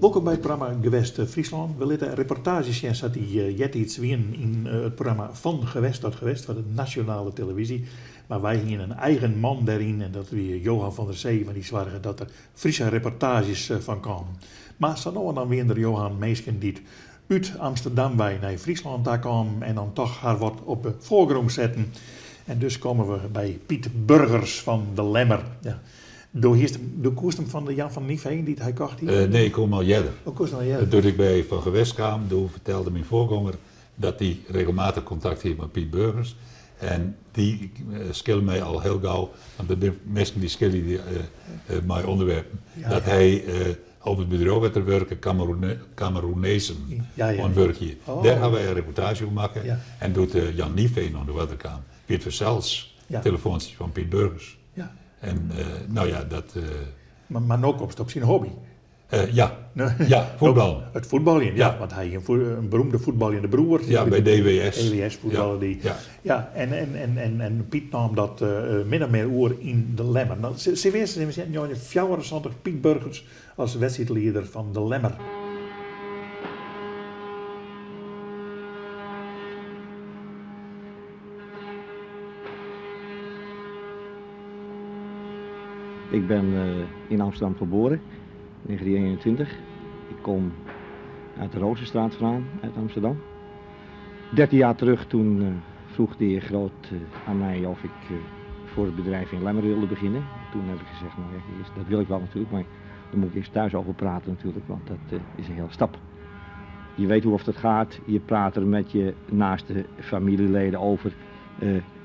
Wolkom by it programma Gewest Fryslân. We litte reportaazjes sjen sa't dy eartiids wienen yn it programma Van Gewest tot Gewest foar de nasjonale televyzje. Mar wy hiene in eigen man dêryn en dat wie Johan van der Zee, want dy soarge dat der Fryske reportaazjes fan kamen. Mar sa no en dan wiene der Johan minsken dy't út Amsterdam wei nei Fryslân ta kamen en dan toch har wat op de foargrûn setten. En dus komme we by Piet Burgers fan De Lemmer. Ja. Do hiest, do koest him fan de Jan van Nieveen dy't hy kocht hie? Nee, ik koe him al earder. Oh, koest him al earder? Doe't ik by Van Gewest kaam, doe fertelde myn foargonger dat hy regelmatich kontakt hie mei Piet Burgers. En dy skille my al hiel gau, want der binne minsken dy skilje dy mei ûnderwerpen, dat hy op it bedriuw wêr't er wurke Kameroenezen oan it wurk hie. Dêr hawwe wy in reportaazje oer makke. En doe't Jan Nieveen oan de oarder kaam, wie it fansels telefoantsje fan Piet Burgers. En no ja, dat. Mar no komst op syn hobby. Ja, ja, fuotballen. It fuotbaljen, ja. Want hy hie in beroemde fuotbaljende broer. Ja, by DWS. DWS fuotballe dy. Ja, en Piet naam dat min of mear oer yn De Lemmer. No, sille we earst ris even sjen, 1974, Piet Burgers as wedstriidlieder fan De Lemmer. Ik ben in Amsterdam geboren, 1921. Ik kom uit de Rozenstraat vandaan, uit Amsterdam. 13 jaar terug toen vroeg de heer Groot aan mij of ik voor het bedrijf in Lemmer wilde beginnen. Toen heb ik gezegd, nou ja, dat wil ik wel natuurlijk, maar daar moet ik eerst thuis over praten natuurlijk, want dat is een hele stap. Je weet hoe of dat gaat, je praat er met je naaste familieleden over.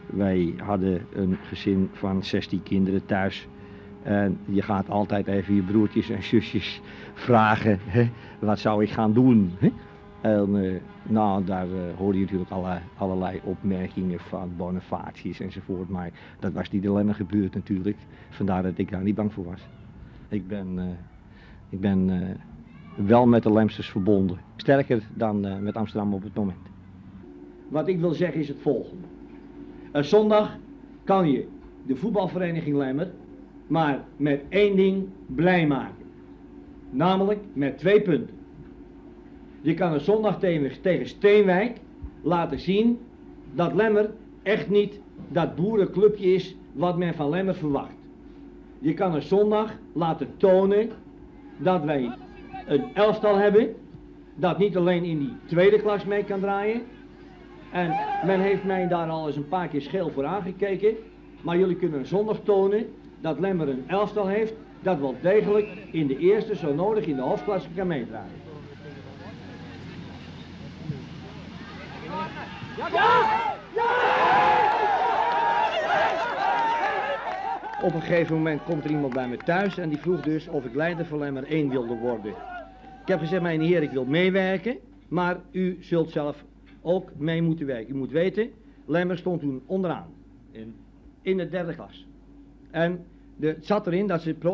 Wij hadden een gezin van 16 kinderen thuis. En je gaat altijd even je broertjes en zusjes vragen, hè, wat zou ik gaan doen? Hè? En nou, daar hoorde je natuurlijk allerlei opmerkingen van Bonifatius enzovoort. Maar dat was niet alleen maar gebeurd natuurlijk. Vandaar dat ik daar niet bang voor was. Ik ben wel met de Lemsters verbonden. Sterker dan met Amsterdam op het moment. Wat ik wil zeggen is het volgende. Een zondag kan je de voetbalvereniging Lemmer maar met één ding blij maken. Namelijk met 2 punten. Je kan een zondag tegen Steenwijk laten zien dat Lemmer echt niet dat boerenclubje is wat men van Lemmer verwacht. Je kan een zondag laten tonen dat wij een elftal hebben dat niet alleen in die tweede klas mee kan draaien. En men heeft mij daar al eens een paar keer scheel voor aangekeken. Maar jullie kunnen een zondag tonen dat Lemmer een elftal heeft dat wel degelijk in de eerste, zo nodig in de hoofdklasse kan meedraaien. Ja! Ja! Op een gegeven moment komt er iemand bij me thuis en die vroeg dus of ik leider van Lemmer 1 wilde worden. Ik heb gezegd, mijn heer, ik wil meewerken, maar u zult zelf ook mee moeten werken. U moet weten, Lemmer stond toen onderaan, in de derde klas. En het zat erin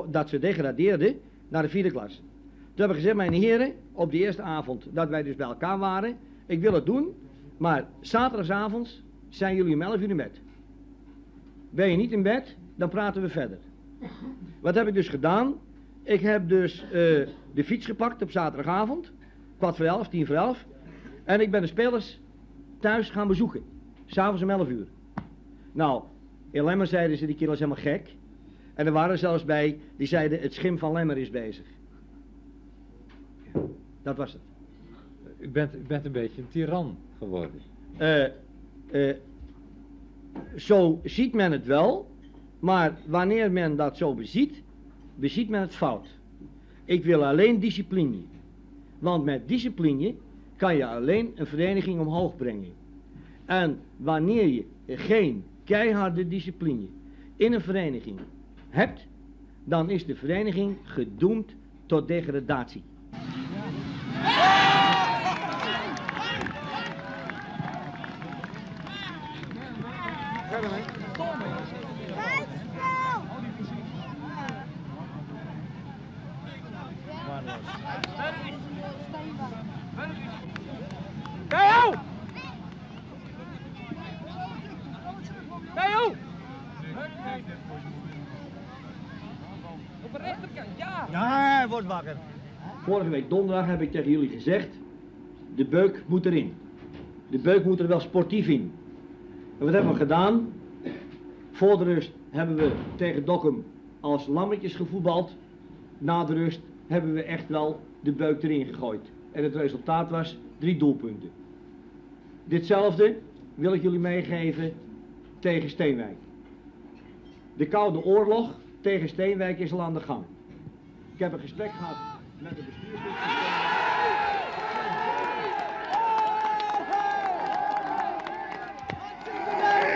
dat ze degradeerden naar de vierde klas. Toen heb ik gezegd, mijn heren, op de eerste avond dat wij dus bij elkaar waren, ik wil het doen, maar zaterdagavond zijn jullie om 11 uur in bed. Ben je niet in bed, dan praten we verder. Wat heb ik dus gedaan? Ik heb dus de fiets gepakt op zaterdagavond, 10:45, 10:45. En ik ben de spelers thuis gaan bezoeken, 's avonds om 11 uur. Nou, in Lemmer zeiden ze, die kerel is helemaal gek. En er waren zelfs bij die zeiden, het schim van Lemmer is bezig. Ja, dat was het. U bent een beetje een tiran geworden. Zo ziet men het wel, maar wanneer men dat zo beziet, beziet men het fout. Ik wil alleen discipline. Want met discipline kan je alleen een vereniging omhoog brengen. En wanneer je geen keiharde discipline in een vereniging hebt, dan is de vereniging gedoemd tot degradatie. Op de rechterkant, ja! Ja, hij wordt wakker. Vorige week donderdag heb ik tegen jullie gezegd, de beuk moet erin. De beuk moet er wel sportief in. En wat hebben we gedaan? Voor de rust hebben we tegen Dokkum als lammetjes gevoetbald. Na de rust hebben we echt wel de beuk erin gegooid. En het resultaat was 3 doelpunten. Ditzelfde wil ik jullie meegeven tegen Steenwijk. De Koude Oorlog tegen Steenwijk is al aan de gang. Ik heb een gesprek gehad met de bestuurslid van Steenwijk.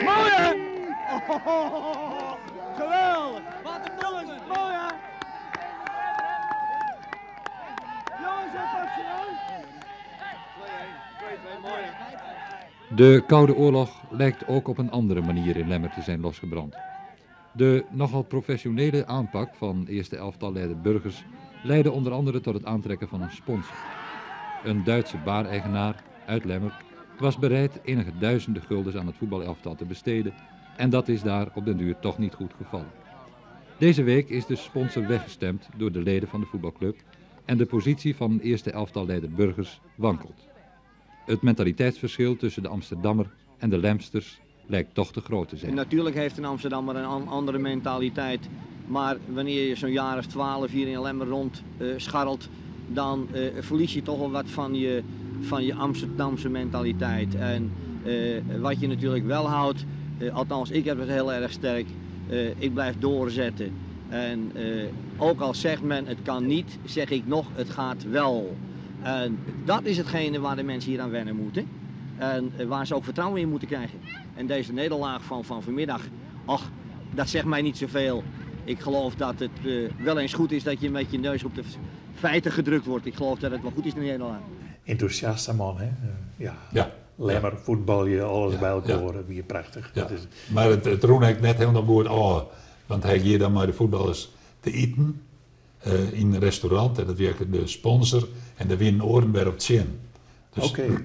Mooi hè? Oh, geweldig! Wat een doelpunt! Mooi hè? Jongens, dat was serieus! 2-1, 2-2, mooi hè? De Koude Oorlog lijkt ook op een andere manier in Lemmer te zijn losgebrand. De nogal professionele aanpak van eerste elftalleider Burgers leidde onder andere tot het aantrekken van een sponsor. Een Duitse baareigenaar uit Lemmer was bereid enige duizenden guldens aan het voetbalelftal te besteden en dat is daar op den duur toch niet goed gevallen. Deze week is de sponsor weggestemd door de leden van de voetbalclub en de positie van eerste elftalleider Burgers wankelt. Het mentaliteitsverschil tussen de Amsterdammer en de Lemsters lijkt toch te groot te zijn. Natuurlijk heeft een Amsterdammer een andere mentaliteit, maar wanneer je zo'n jaar of 12 hier in Lemmer rond scharrelt, dan verlies je toch wel wat van je Amsterdamse mentaliteit. En wat je natuurlijk wel houdt, althans ik heb het heel erg sterk, ik blijf doorzetten. En ook al zegt men het kan niet, zeg ik nog het gaat wel. En dat is hetgene waar de mensen hier aan wennen moeten. En waar ze ook vertrouwen in moeten krijgen. En deze nederlaag van vanmiddag, ach, dat zegt mij niet zoveel. Ik geloof dat het wel eens goed is dat je met je neus op de feiten gedrukt wordt. Ik geloof dat het wel goed is in de nederlaag. Enthousiaste man, hè? Ja. Ja. Lemmer, voetbal, je, alles Ja, bij elkaar, ja. Wie prachtig. Ja. Dat is... Maar het roen ik net helemaal goed af. Want hij ging dan maar de voetballers te eten in een restaurant. En dat werkte de sponsor. En daar winnen oren weer op het zin. Dus Oké.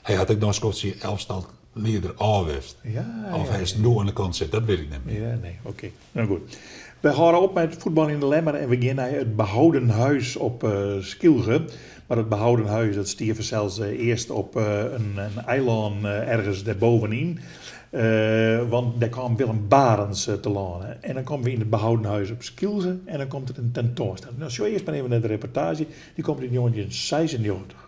Hij had ook nog een Schotse elftal leider afwest. Ja, of ja, hij is ja. nu aan de kant zit, dat weet ik niet meer. Ja, nee, oké. Nou goed. We houden op met voetbal in de Lemmer en we gaan naar het Behouden Huis op Skylge. Maar het Behouden Huis, dat stierf zelfs eerst op een eiland ergens daarbovenin. Want daar kwam Willem Barents te landen. En dan komen we in het Behouden Huis op Skylge en dan komt er een tentoonstelling. Nou, zo eerst maar even naar de reportage. Die komt in 1996.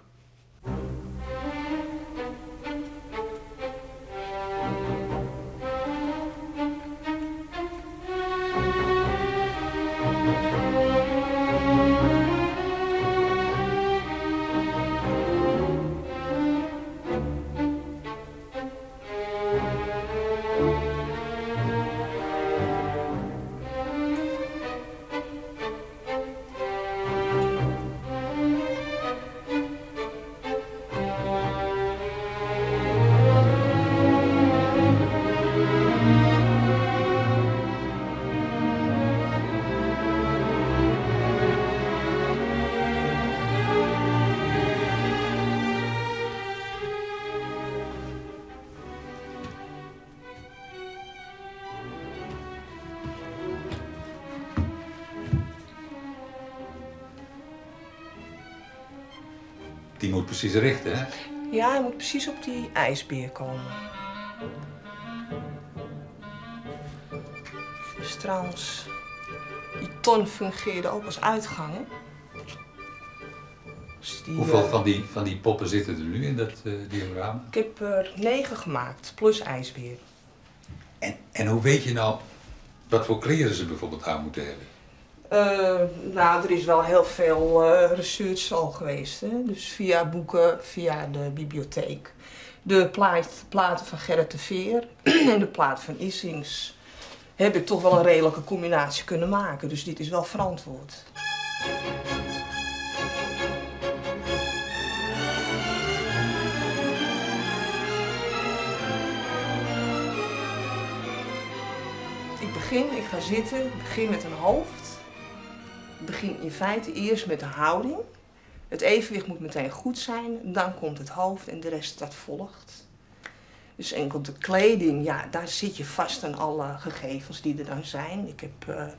Die moet precies richten, hè? Ja, hij moet precies op die ijsbeer komen. Dus trouwens, die ton fungeerde ook als uitgang, hè? Dus die, Hoeveel van die poppen zitten er nu in dat diorama? Ik heb er 9 gemaakt, plus ijsbeer. En hoe weet je nou wat voor kleren ze bijvoorbeeld aan moeten hebben? Nou, er is wel heel veel research al geweest. Hè? Dus via boeken, via de bibliotheek. De platen van Gerrit de Veer en de plaat van Issings heb ik toch wel een redelijke combinatie kunnen maken. Dus dit is wel verantwoord. Ik begin, ik ga zitten, ik begin met een hoofd. Ik begin in feite eerst met de houding. Het evenwicht moet meteen goed zijn, dan komt het hoofd en de rest dat volgt. Dus enkel de kleding, ja, daar zit je vast aan alle gegevens die er dan zijn. Ik heb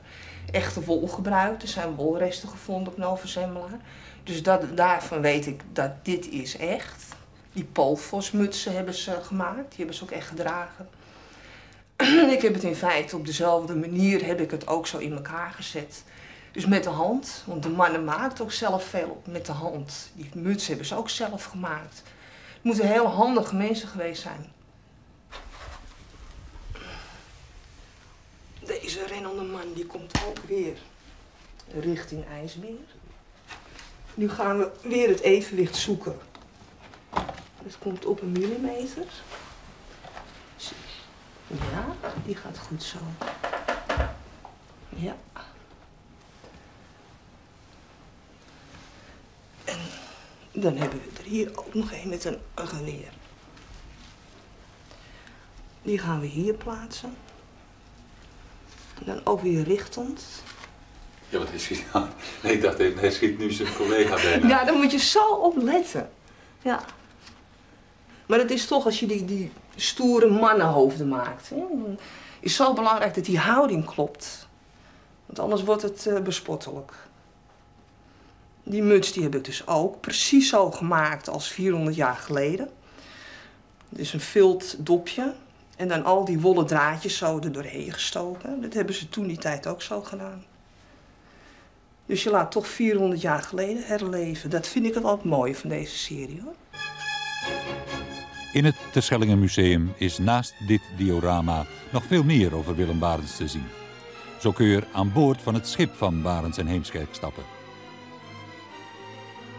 echte wol gebruikt, er zijn wolresten gevonden op Nova Zembla. Dus daarvan weet ik dat dit is echt. Die poolvosmutsen hebben ze gemaakt, die hebben ze ook echt gedragen. Ik heb het in feite op dezelfde manier heb ik het ook zo in elkaar gezet. Dus met de hand, want de mannen maakten ook zelf veel met de hand. Die muts hebben ze ook zelf gemaakt. Het moeten heel handige mensen geweest zijn. Deze rennende man die komt ook weer richting IJsbeer. Nu gaan we weer het evenwicht zoeken. Het komt op een millimeter. Ja, die gaat goed zo. Ja. En dan hebben we er hier ook nog een met een geweer. Die gaan we hier plaatsen. En dan ook weer richtend. Ja, wat is hij nou? Nee, ik dacht even, hij schiet nu zijn collega bijna. Ja, daar moet je zo op letten. Ja. Maar het is toch als je die stoere mannenhoofden maakt. Hè? Dan is zo belangrijk dat die houding klopt. Want anders wordt het bespottelijk. Die muts die heb ik dus ook precies zo gemaakt als 400 jaar geleden. Het is een vilt dopje. En dan al die wollen draadjes zo er doorheen gestoken. Dat hebben ze toen die tijd ook zo gedaan. Dus je laat toch 400 jaar geleden herleven. Dat vind ik wel het mooie van deze serie, hoor. In het Terschellinger Museum is naast dit diorama nog veel meer over Willem Barentsz te zien. Zo kun je aan boord van het schip van Barentsz en Heemskerk stappen.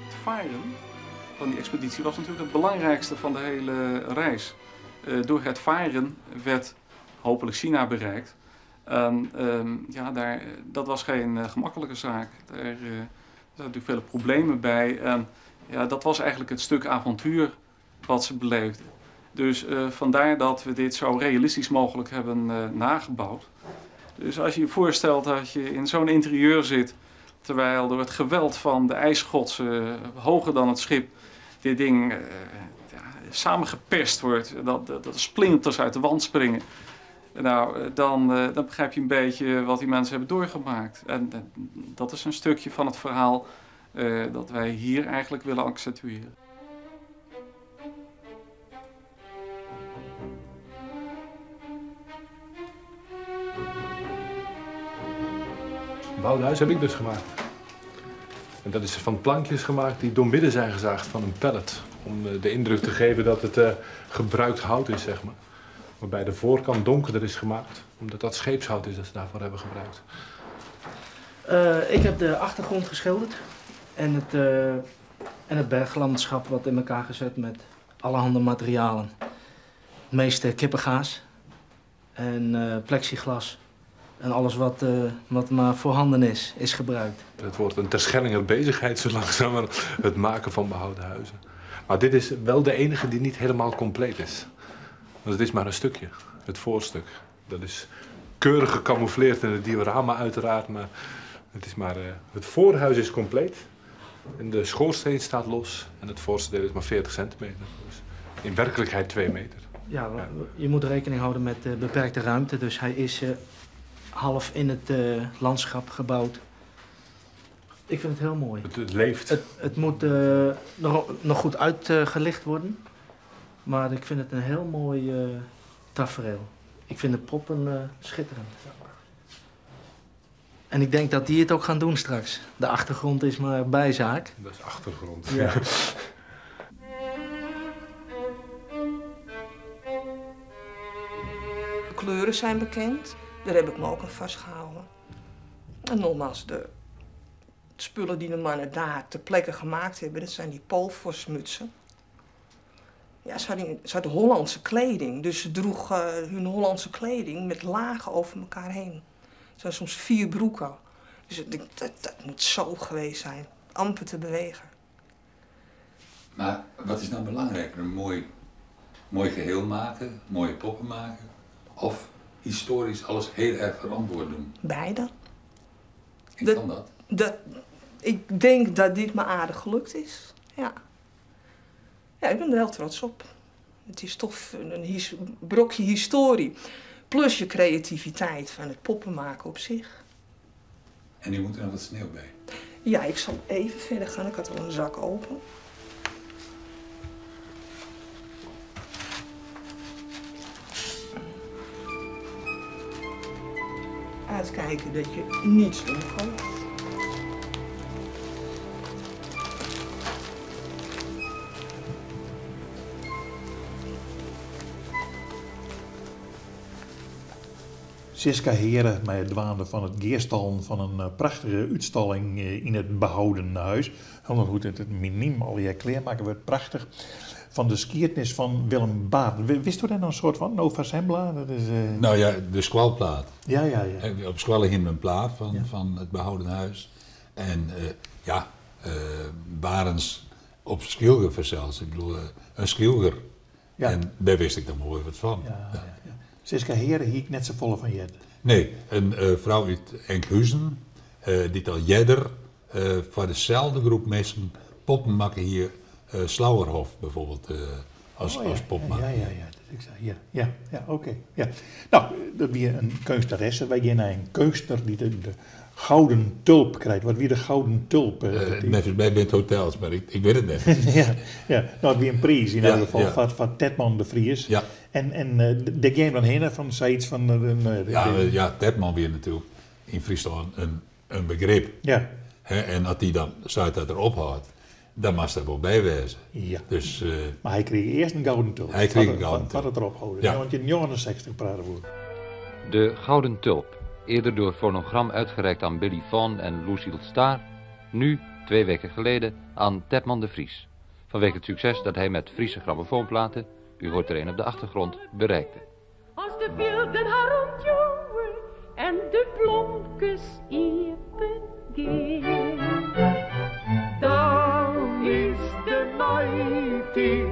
Het varen van die expeditie was natuurlijk het belangrijkste van de hele reis. Door het varen werd hopelijk China bereikt. En ja, dat was geen gemakkelijke zaak. Daar zaten natuurlijk vele problemen bij. En ja, dat was eigenlijk het stuk avontuur wat ze beleefden. Dus vandaar dat we dit zo realistisch mogelijk hebben nagebouwd. Dus als je je voorstelt dat je in zo'n interieur zit, terwijl door het geweld van de ijsschotsen, hoger dan het schip, dit ding ja, samengeperst wordt, dat de splinters uit de wand springen. Nou, dan begrijp je een beetje wat die mensen hebben doorgemaakt. En dat is een stukje van het verhaal dat wij hier eigenlijk willen accentueren. Het bouwhuis heb ik dus gemaakt. En dat is van plankjes gemaakt die doormidden zijn gezaagd van een pallet. Om de indruk te geven dat het gebruikt hout is, zeg maar. Waarbij de voorkant donkerder is gemaakt, omdat dat scheepshout is dat ze daarvoor hebben gebruikt. Ik heb de achtergrond geschilderd en het berglandschap wat in elkaar gezet met allerhande materialen. Het meeste kippengaas en plexiglas. En alles wat maar voorhanden is, is gebruikt. Het wordt een Terschellinger bezigheid zo langzamerhand, het maken van behouden huizen. Maar dit is wel de enige die niet helemaal compleet is. Want het is maar een stukje, het voorstuk. Dat is keurig gecamoufleerd in het diorama uiteraard, maar het is maar, het voorhuis is compleet. En de schoorsteen staat los en het voorste deel is maar 40 centimeter. Dus in werkelijkheid 2 meter. Ja, je moet rekening houden met beperkte ruimte, dus hij is half in het landschap gebouwd. Ik vind het heel mooi. Het leeft. Het moet nog goed uitgelicht worden. Maar ik vind het een heel mooi tafereel. Ik vind de poppen schitterend. En ik denk dat die het ook gaan doen straks. De achtergrond is maar bijzaak. Dat is achtergrond. Ja. De kleuren zijn bekend. Daar heb ik me ook aan vastgehouden. En nogmaals, de spullen die de mannen daar ter plekke gemaakt hebben, dat zijn die poolvosmutsen. Ja, ze hadden Hollandse kleding, dus ze droegen hun Hollandse kleding met lagen over elkaar heen. Het zijn soms 4 broeken. Dus dat moet zo geweest zijn, amper te bewegen. Maar wat is nou belangrijker? Een mooi geheel maken, mooie poppen maken of historisch alles heel erg verantwoord doen? Beide. En kan dat? Ik denk dat dit me aardig gelukt is, ja. Ja, ik ben er heel trots op. It is toch in brokje histoarje. Plus je kreativiteit fan it poppenmaken op sich. En nu moet er nog wat sneeuw bij. Ja, ik zal even verder gaan. Ik had al een zak open. Uitkijken dat je niets omgooit. Siska Heere mei it dwaande fan it gearstallen fan in prachtige útstalling yn it Behouden Huis. Hielendal hoe't it minym allegear klearmakke wurdt, prachtich. Fan de skiednis fan Willem Barentsz. Witsto dêr noch in soad fan? Nova Zembla? Dat is. No ja, de skoalplaat. Ja, ja, ja. Op skoalle hiene we in plaat fan it Behouden Huis. En ja, Barentsz op Skylge fansels. Ik bedoel, in Skylger. En dêr wist ik dan wol wer wat fan. Ja, ja, ja. Siska Heere hie ik net safolle fan heard. Nee, in frou út Enkhuzen, dy't al earder foar deselde groep minsken poppen makke hie, Slauerhoff bijvoorbeeld, as pop makke. Ja, ja, ja, dat is ek sa. Ja, ja, ja, oké. Ja. No, dat wie in keunstneresse. Wy gean nei in keunstner dy't de Gouden Tulp krijt. Wat wie de Gouden Tulp? Neffens my binne it hotels, mar ik wit it net. Ja, ja. No, it wie in priis yn elk gefal foar Tetman de Vries. En dêr gean je dan hinne fan sayts fan. Ja, ja, Tetman wie natuerlik yn Fryslân in begrip. En as dy dan seit dat er ophâldt, dan moatst der wol by wêze. Ja. Dus, Mar hy krige earst in gouden tulp. Hy krige in gouden tulp. Foardat er opholden. Ja. 1969 prate we oer. De Gouden Tulp, eerder door Phonogram uitgereikt aan Billy Vaughn en Lucille Starr, nu, 2 weken geleden, aan Tetman de Vries. Vanwege het succes dat hij met Friese grammofoonplaten, u hoort er een op de achtergrond, bereikte. As de fjilden har ûntjouwe en de blomkes iepen gean. Dan is de maitiid,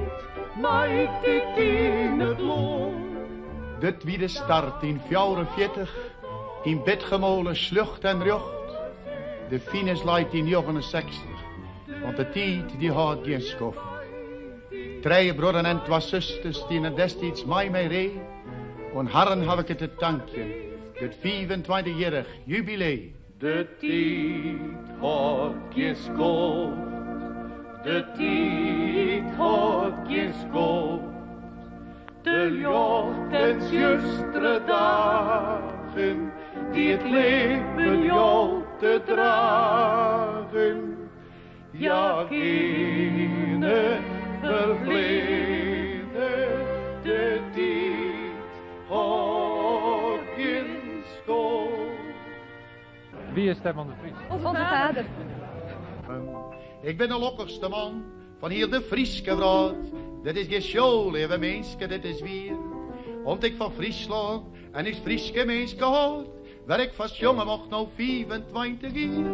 maitiid yn it lân. Dit wie de start yn 44, yn Bitgummole sljocht en rjocht. De finish leit yn 69, want de tiid dy hâldt gjin skoft. Trije bruorren en twa susters stiene destiids mei my ree. Oan harren haw ik it te tankjen, dit fiifentweintichjierrich jubilee. De tiid hâldt gjin skoft, de tiid hâldt gjin skoft. De ljocht en tsjustere dagen dy't it libben jout te dragen. Ja kinne ferfleane, de tiid hâldt gjin skoft. Wie is Tetman de Vries? Onze vader. Ik bin de lokkichste man fan hiel de Fryske wrâld. Dit is gjin show, leave minsken, dit is wier. Om't ik fan Fryslân en ús Fryske minsken hâld, Wêr ik fan sjonge mocht no 25 jier.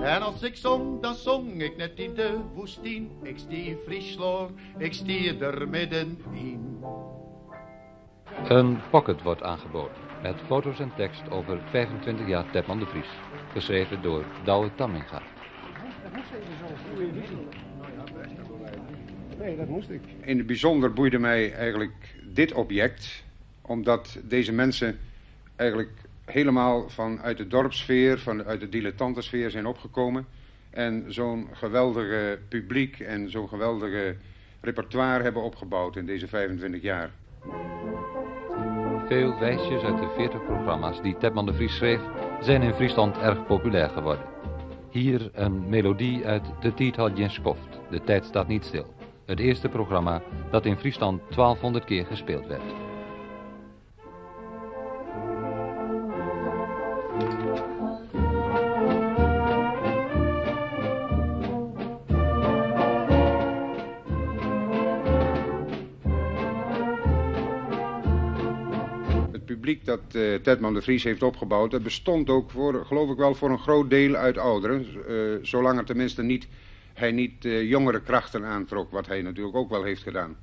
En as ik song, dan song ik net yn de woestyn. Ik stie yn Fryslân, ik stie der middenyn. Een pocket wordt aangeboden met foto's en tekst over 25 jaar Tetman de Vries. Geschreven door Douwe Tamminga. Nee, dat moest ik. In het bijzonder boeide mij eigenlijk dit object, omdat deze mensen eigenlijk helemaal vanuit de dorpssfeer, vanuit de dilettantensfeer zijn opgekomen. En zo'n geweldige publiek en zo'n geweldige repertoire hebben opgebouwd in deze 25 jaar. Veel wijsjes uit de 40 programma's die Tetman de Vries schreef, zijn in Friesland erg populair geworden. Hier een melodie uit De Tiid Hâldt Gjin Skoft. De tijd staat niet stil. Het eerste programma dat in Friesland 1200 keer gespeeld werd. Het publiek dat Tetman de Vries heeft opgebouwd, dat bestond ook voor, geloof ik wel, voor een groot deel uit ouderen. Zolang er tenminste niet, hij niet jongere krachten aantrok, wat hij natuurlijk ook wel heeft gedaan.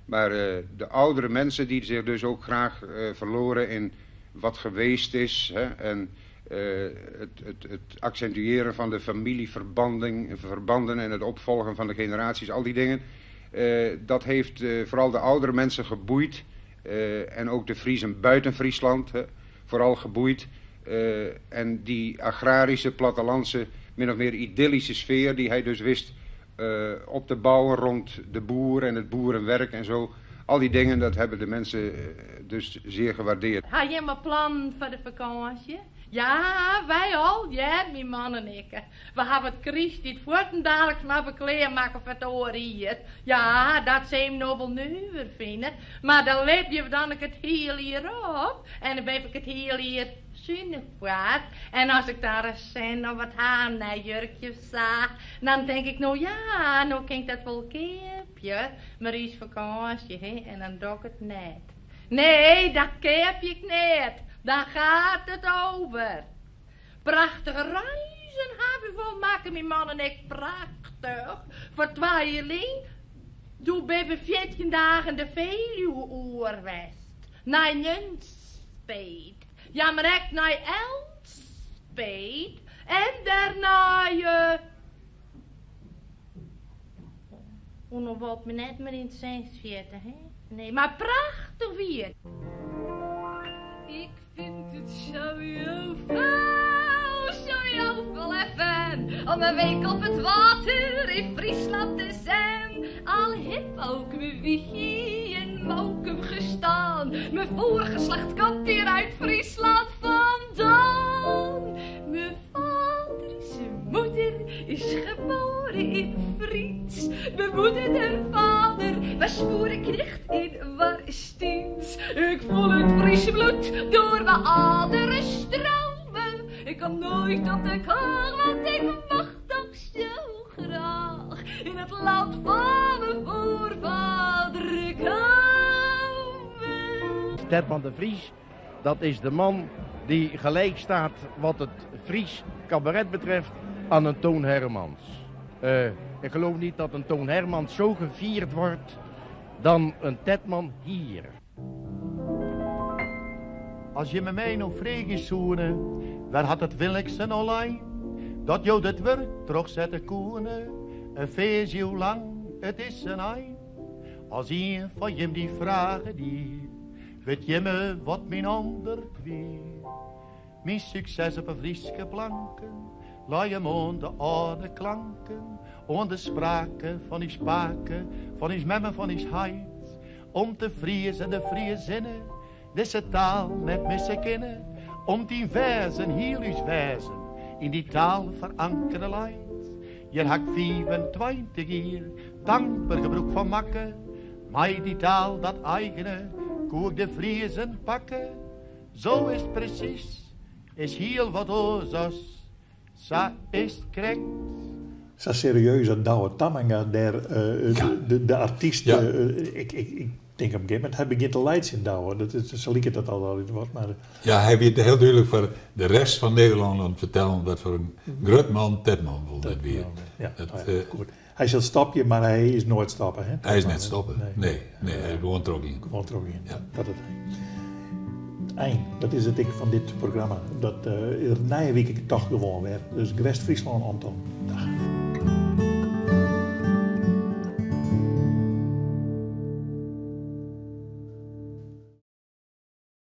Maar de oudere mensen die zich dus ook graag verloren in wat geweest is, hè, en het accentueren van de familieverbanden en het opvolgen van de generaties, al die dingen, Dat heeft vooral de oudere mensen geboeid en ook de Friezen buiten Friesland vooral geboeid. En die agrarische, plattelandse, min of meer idyllische sfeer die hij dus wist op te bouwen rond de boer en het boerenwerk en zo. Al die dingen, dat hebben de mensen dus zeer gewaardeerd. Ha jim al plannen foar de fakânsje? Ja, wy al, ja, myn man en ik. We hawwe it krysttiid fuortendaliks mar klearmakke foar it oare jier. Ja, dat sil jim no wol nuver fine, mar dan libje we dan ek it hiele jier op en dan bin ik it hiele jier sunich foar. En as ik dan ris sin of wat ha, in nij jurkje of sa, dan tink ik no ja, no kin ik dat wol keapje, mar ús fakânsje, hè, en dan doch ik it net. Nee, dat keapje ik net. Dan gaat it over. Prachtige reizen hawwe we wol makke, myn man en ik, prachtich. Foar twa jier lyn, doe binne we 14 dagen de Veluwe oer west. Nei Nunspeet. Ja, mar ek nei Elspeet. En dêrnei, O, no wol it my net mear yn it sin sjitte, hè? Nee, mar prachtich wie it. Ik vind het zo jovel, zo jovel even, om een week op het water in Friesland te zijn. Al heb ook mijn wiegje in Mokum gestaan, mijn voorgeslacht komt hier uit Friesland vandaan. Mijn vader, zijn moeder is geboren in Friens. Mijn moeder, haar vader, was boerenknecht in Warstiens. Ik voel het Friese bloed door mijn aderen stromen. Ik kom nooit op de kar, want ik mag toch zo graag in het land van mijn voorvaderen komen. Tetman de Vries, dat is de man die gelijk staat wat het Fries cabaret betreft aan een Toon Hermans. Ik geloof niet dat een Toon Hermans zo gevierd wordt dan een Tetman hier. As jimme my no freegje soene, wêr hat it williksten oan lein? Dat jo dit wurk trochsette koene, in fears iuw lang, it is in ein. As ien fan jim dy frage die, wit jimme wat myn antwurd wie? Myn sukses op 'e Fryske planken, lei him oan de âlde klanken, oan de sprake fan ús pake, fan ús mem en fan ús heit. Om't de Fries en de Friezinne dizze taal net misse kinne, om't dyn wêzen, hiel ús wêzen, yn dy taal ferankere leit. Hjir ha ik 25 jier tankber gebrûk fan makke, mei dy taal, dat eigene, koe ik de Friezen pakke. Zo is 't presys, is hiel wat oars as sa is 't krekt. Sa serieus as Douwe Tamminga dêr, de artyst, ik, ik, ik tink op in gegeven momint, hy begjint te laitsjen, Douwe. Dat is, sa liket dat al altyd wat, mar... Ja, hy wie hiel dúdlik foar de rest fan Nederlân oan it fertellen wat foar in grut man Tetman wol net wie. Ja, dat, ja, goed. Hy sil stopje, mar hy is noait stoppe. Hè? Hy is net stoppe. Nee, nee, hy is gewoan trochgien. Gewoan trochgien, ja. Dat it ein. Dat is it ek fan dit programma. Dat uh, nije wike toch gewoan wer. Dus Gewest Fryslân om dan. Dag.